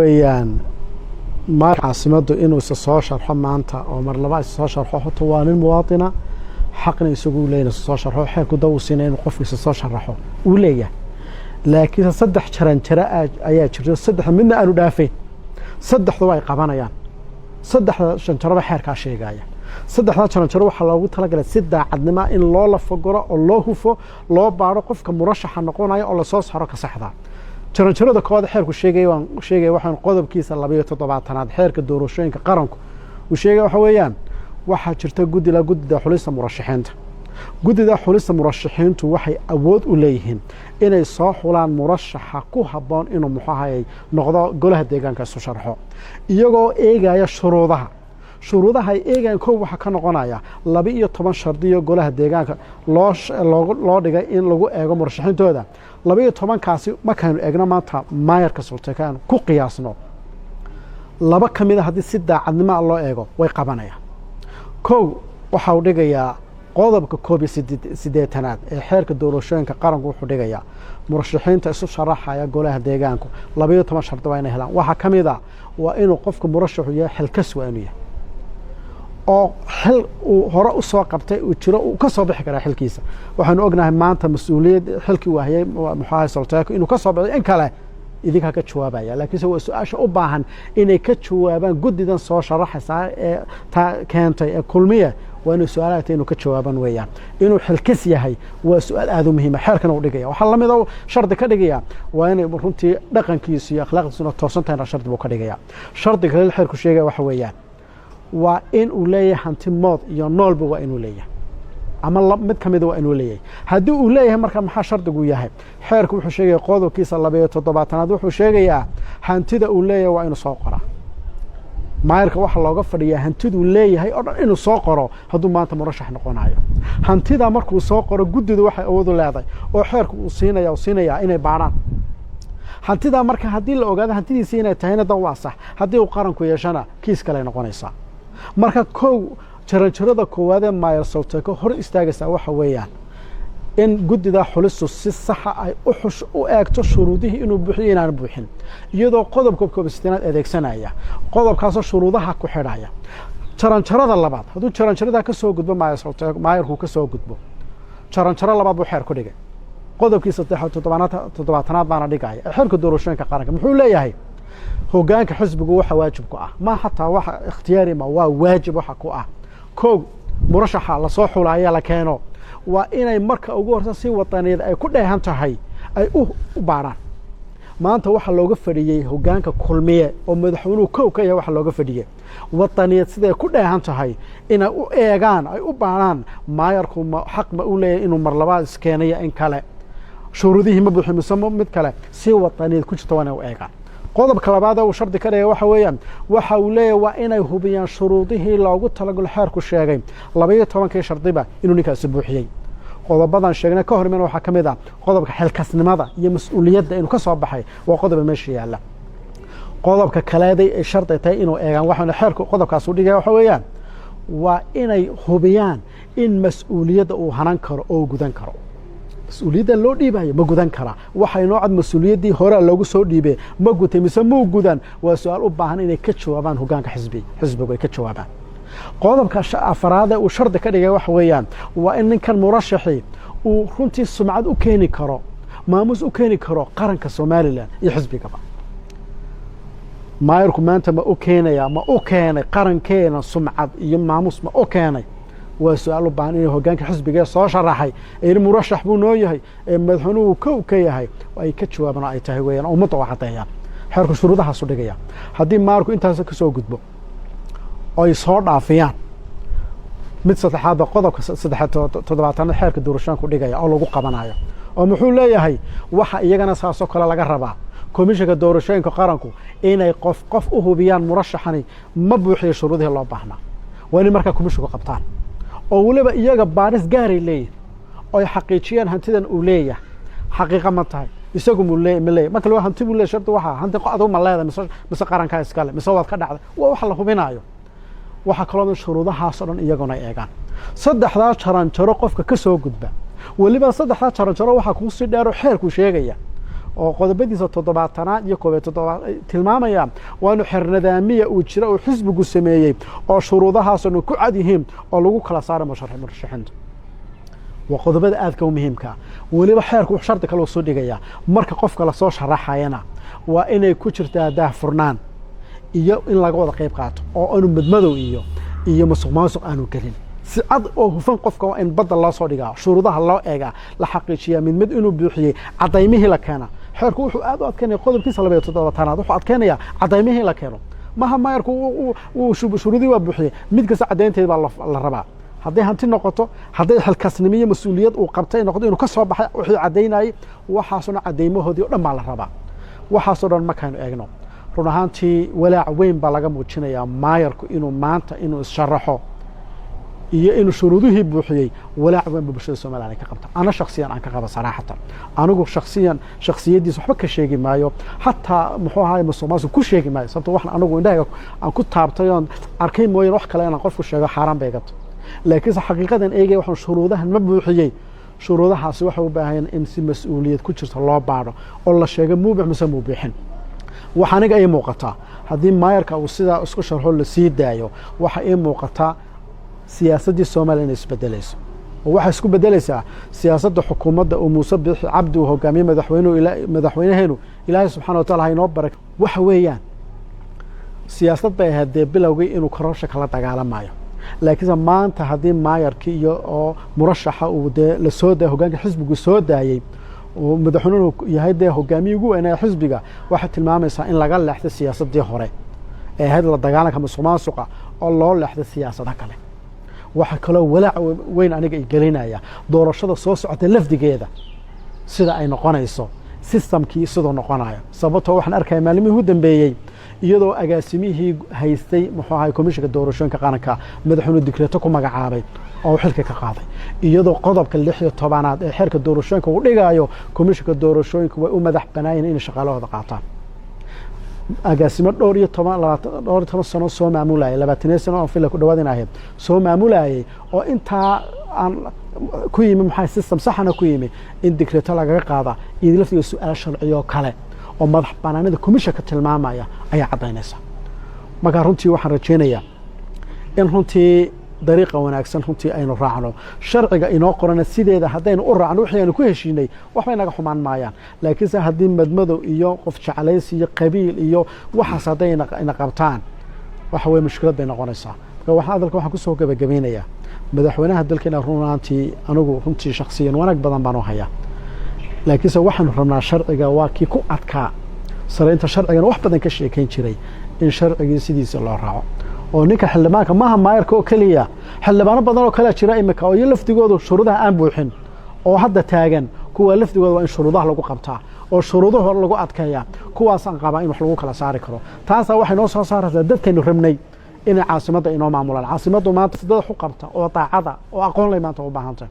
Weyaan caasimadu inuu isa soo sharxo maanta oo mar laba isa soo sharxo, horta waa nin muwaatina, xaqna isagu leeyahay isa soo sharxo. Xeerku da uu siinay inuu qofku isa soo sharaxo uu leeyahay, laakiinse saddex jaranjaro ayaa jirto. Saddex midna aanu dhaafayn, saddexdu ay qabanayaan. Saddexda jaranjaroba xeerkaa sheegaya. Saddexdaa jaranjaro waxaa loogu talagalay si daacadnima in loo lafaguro oo loo hufo, loo baaro qofka murashaxa noqonaya oo lasoo saaro ka saxda. Jaranjarada koowaad xeerku sheegaya waan sheegaya, waxaan qodobkiisa 72aad xeerka doorashooyinka qaranku uu sheegaya waxa weeyaan: waxaa jirta guddila, guddida xulista murashaxiinta. Guddida xulista murashaxiintu waxay awood u leeyihiin inay soo xulaan murashaxa ku habboon inuu, muxuu ahayey, noqdo golaha deegaanka isu sharxo, iyagoo eegaya shuruudaha. Shuruudaha ay eegayaan, kow waxaa ka noqonaya 12 shardiyo golaha deegaanka loo dhigay in lagu eego murashaxiintooda. 12-kaasi markaynu eegno maanta maayarka Solteka aan ku qiyaasno, laba ka mid a haddii si daacadnimoa loo eego way qabanayaan. Kow, waxa uu dhigayaa qodobka 81aad ee xeerka doorashooyinka qaranku. Wuxuu dhigayaa murashaxiinta isu sharaxaya golaha deegaanku 12 shardi waa inay helaan. Waxaa ka mid a waa inuu qofka murashaxu yahay xilkas, waa inuu yahay oo xil uu hore usoo qabtay uu jiro, uu ka soo bixi karaa xilkiisa. Waxaanu ognahay maanta mas-uuliyad xilkii waayey, muxuu ahay, Solteco inuu ka soo baxay in kale idinkaa ka jawaabaya, laakiinse waa su-aasha u baahan inay ka jawaabaan guddidan soo sharaxaysaa ee taa keentay ee Kulmiye. Waa inuu su-aalaha inuu ka jawaaban weeyaan. Inuu xilkas yahay waa su-aal aada u muhiima, xeerkana uu dhigaya. Waxaa lamid oo shardi ka dhigaya waa inay runtii dhaqankiisu iyo akhlaaqdiisuna toosan tahayna, shardi buu ka dhigaya. Shardiga kale xeerku sheegaya waxa weeyaan waa in uu leeyahay hanti mood iyo noolba, waa inuu leeyahay ama mid ka mida waa inuu leeyahay. Haddii uu leeyahay, marka maxaa shardigu yahay? Xeerku wuxuu sheegaya, qodobkiisa 72aad wuxuu sheegayaa, hantida uu leeyahay waa inuu soo qoraa. Maayarka waxaa looga fadhiyaa hantiduu leeyahay oo dhan inuu soo qoro hadduu maanta murashax noqonayo. Hantida markuu soo qoro, guddidu waxay awoodu leedahay oo xeerku uu siinayaa inay baadhaan hantidaa. Marka haddii la ogaado hantidiisii inay tahayna, dan waa sax. Haddii uu qaranku yeeshana, kiis kale noqonaysaa. Marka kow, jaranjarada koowaad ee maayar Solteko hor istaagaysaa waxa weeyaan in guddida xulistu si saxa ay u eegto shuruudihii inuu buuxiyo inaan buuxin, iyadoo qodobka 81aad adeegsanaya, qodobkaasoo shuruudaha ku xidhaya. Jaranjarada labaad, hadduu jaranjarada ka soo gudbo maayar Solteko, maayarku ka soo gudbo, jaranjaro labaad buu xeer ku dhigay. Qodobkii saddex toddobaanaad toddobaatanaad baana dhigaya ee xeerka doorashooyinka qaranka. Muxuu leeyahay? Hoggaanka xisbigu waxa waajib ku ah, ma xataa waxa ikhtiyaari ma, waa waajib waxa ku ah: kow, murashaxa lasoo xulaya la keeno waa inay marka ugu horta si wadaniyad ay ku dheehan tahay ay u baarhaan. Maanta waxaa looga fadhiyey hoggaanka Kulmiye oo madaxweynuhu kow ka yahay, waxaa looga fadhiyey wadaniyad siday ku dheehan tahay inay u eegaan, ay u baarhaan maayarku ma xaq ma u leeyahay inuu mar labaad iskeenayo in kale, shuruudihii ma buuxi mise mid kale. Si wadaniyad ku jirta waa inay u eegaan. Qodobka labaad ee uu shardi ka dhigay waxa weeyaan, waxa uu leeyahay waa inay hubiyaan shuruudihii loogu talagalo xeerku sheegay, 12-kii shardiba inuu ninkaasi buuxiyey. Qodobadan sheegnay ka hor imana waxaa ka mid ah qodobka xilkasnimada iyo mas-uuliyadda inuu ka soo baxay, waa qodoba meesha yaalla. Qodobka kaleeday ay shardi tahay inuu eegaan, waxaana xeerku qodobkaas u dhigaya waxa weeyaan waa inay hubiyaan in mas-uuliyadda uu hanan karo oo gudan karo. Mas-uuliyadda loo dhiibayo ma gudan karaa? Waxay noo cad mas-uuliyaddii horea loogu soo dhiibay ma gutay mise muu gudan? Waa su-aal u baahan inay ka jawaabaan hoggaanka xisbigu ay ka jawaabaan. Qodobka afaraad ee uu shardi ka dhigay waxa weeyaan waa in ninkan murashaxii uu runtii sumcad u keeni karo, maamuus u keeni karo qaranka Somaliland iyo xisbigaba. Maayarku maanta ma u keenayaa, ma u keenay qarankeena sumcad iyo maamuus, ma u keenay? Waa su-aal u baahan inay hoggaanka xisbiga soo sharaxay ee murashax buu noo yahay ee madaxweynuhu kow ka yahay ay ka jawaabaan oo ay tahay weeyaan ummadda oo caddeeyaan. Xeerku shuruudahaasu dhigaya. Haddii maayarku intaas ka soo gudbo oo ay soo dhaafiyaan, mid saddexaadba qodobka saddex toddobaatanaad xeerka doorashaanku dhigaya oo lagu qabanayo. Oo muxuu leeyahay? Waxa iyagana saasoo kale laga rabaa komishanka doorashooyinka qaranku inay qof qof u hubiyaan murashaxani ma buuxiyo shuruudihii loo baahnaa. Waa inay markaa komishanku qabtaan oo weliba iyaga baaris gaaray leeyihin oo ay xaqiijiyaan hantidan uu leeyahay xaqiiqa ma tahay, isagu mu le ma leeyahy. Marka la hanti buu leeyahy, shardi waxaa hanti adigu ma leedahay mise qarankaa iskale mise waad ka dhacday? Waa waxa la hubinaayo. Waxaa kaloo shuruudahaas oo dhan iyaguna eegaan. Saddexdaa jaranjaro qofka ka soo gudba, weliba saddexdaa jaranjaro waxaa kuusii dheero xeerkuu sheegaya. Oo qodobadiisa 70aad iyo 71aad tilmaamaya waa inu xeer nidaamiya uu jira uu xisbigu sameeyey oo shuruudahaasnu ku cad yihiin oo lagu kala saaro murashaxiinta. Waa qodobada aadka u muhiimkaa. Weliba xeerku wuxuu shardi kale soo dhigayaa, marka qofka lasoo sharaxayana waa inay ku jirtaa daahfurnaan iyo in laga wada qayb qaato oo aanu madmadow iyo musuq maasuq aanu gelin. Si cad oo hufan qofka waa in badda loo soo dhigaa, shuruudaha loo eegaa, la xaqiijiyaa mid mid inuu buuxiyey, cadaymihii la keena. Xeerku wuxuu aad u adkeynaya, qodobkiisa 72aad wuxuu adkeynayaa cadaymihii la keeno. Maha maayarku shuruudihii waa buuxiyey, mid kasta caddaynteed baa la rabaa, hadday hanti noqoto, hadday xilkaasnimo iyo mas-uuliyad uu qabtay noqoto, inuu ka soo baxay wixii caddaynayay. Waxaasoo dhan caddaymahoodii o dhan baa la rabaa. Waxaasoo dhan markaynu eegno, run ahaantii walaac weyn baa laga muujinayaa maayarku inuu maanta inuu issharaxo iyo inuu shuruuduhii buuxiyey. Walaac weyn ba bulshada Somaliland ay ka qabta, ana shaksiyan aan ka qaba. Saraaxatan, anigu shaksiyan shaksiyaddiisa waxba ka sheegi maayo, xataa muxuu ahaay musuq maasuq ku sheegi maayo, sababto waxan anigu indhahayga aan ku taabtay oon arkay mooyane, wax kale inaan qofku sheego xaaraan bay gabto. Laakiinse xaqiiqadan eegaya waxaan shuruudahan ma buuxiyey, shuruudahaasi waxay u baahan in si mas-uuliyad ku jirta loo baadho oo la sheego muubix mise muu buuxin. Waxa aniga ii muuqataa, haddii maayarka uu sidaa isku sharxo la sii daayo, waxa ii muuqataa siyaasaddii Soomaaliya inay isbedelayso. Oo waxay isku bedelaysaa siyaasadda xukuumadda uu Muuse Biixi Cabdi uu hogaamiye madaxweynuhu, madaxweynaheenu, Ilaahay subxana wa taala ha inoo barak. Waxa weeyaan siyaasad bay ahayd dee bilowgii inuu kororasha kala dagaalamayo, laakiinse maanta haddii maayarkii iyo oo murashaxa uu dee lasoo daayay, hogaanka xisbigu soo daayey, oo madaxweynuhu yahay dee hogaamiye ugu weynaya xisbiga, waxay tilmaamaysaa in laga leexday siyaasaddii hore ee ahayd la dagaalanka musuq maasuqa oo loo leexday siyaasado kale. Waxaa kaloo walaac weyn aniga i gelinaya doorashada soo socota lafdigeeda sida ay noqonayso, systemkii siduu noqonayo, sababtoo waxaan arkaya maalimihii ugu dambeeyey iyadoo agaasimihii haystay muxuu ahay komishinka doorashooyinka qaranka madaxweynu dikreeto ku magacaabay oo xilka ka qaaday, iyadoo qodobka 16aad ee xeerka doorashooyinka uu dhigaayo komishinka doorashooyinka way u madax banaayiin inay shaqaalahooda qaataan. Agaasimo dhowr iyo toban, 20, dhowr iyo toban sano soo maamulayay, 20 sano oo fila ku dhawaad in ahayd soo maamulayay, oo intaa aan ku yimi maxaa system saxana ku yimi, in dikreeto lagaga qaada iyo laftiga su-aal sharciyo kale oo madax banaanida komishanka tilmaamaya ayaa caddaynaysa. Marka runtii waxaan rajaynayaa in runtii dariiqa wanaagsan runtii aynu raacno, sharciga inoo qorana sideeda haddaynu u raacno, wixii aynu ku heshiinay waxbay naga xumaan maayaan. Laakiinse haddii madmadow iyo qof jeclaysi iyo qabiil iyo waxaas hadday ina qabtaan, waxa weye mushkilad bay noqonaysaa. Marka waxaan hadalka waxaan kusoo gabagabeynayaa, madaxweynaha dalkeena runaantii anigu runtii shaksiyan wanaag badan baan u hayaa, laakiinse waxaanu rabnaa sharciga waa kii ku adkaa saraynta sharcigana wax badan ka sheekayn jiray, in sharcigii sidiisa loo raaco oo ninka xildhibaanka maaha maayarka oo keliya, xildhibaano badan oo kalea jira imika oo iyo lafdigoodu shuruudaha aan buuxin oo hadda taagan. Kuwa lafdigooda waa in shuruudaha lagu qabtaa oo shuruudaha lagu adkeeya. Kuwaasaan qabaa in wax lagu kala saari karo. Taasaa waxay noo soo saaraysaa dadkaynu rabnay inay caasimadda inoo maamulaan. Caasimaddu maanta dad wax u qabta oo daacada oo aqoon lay maanta u baahantay.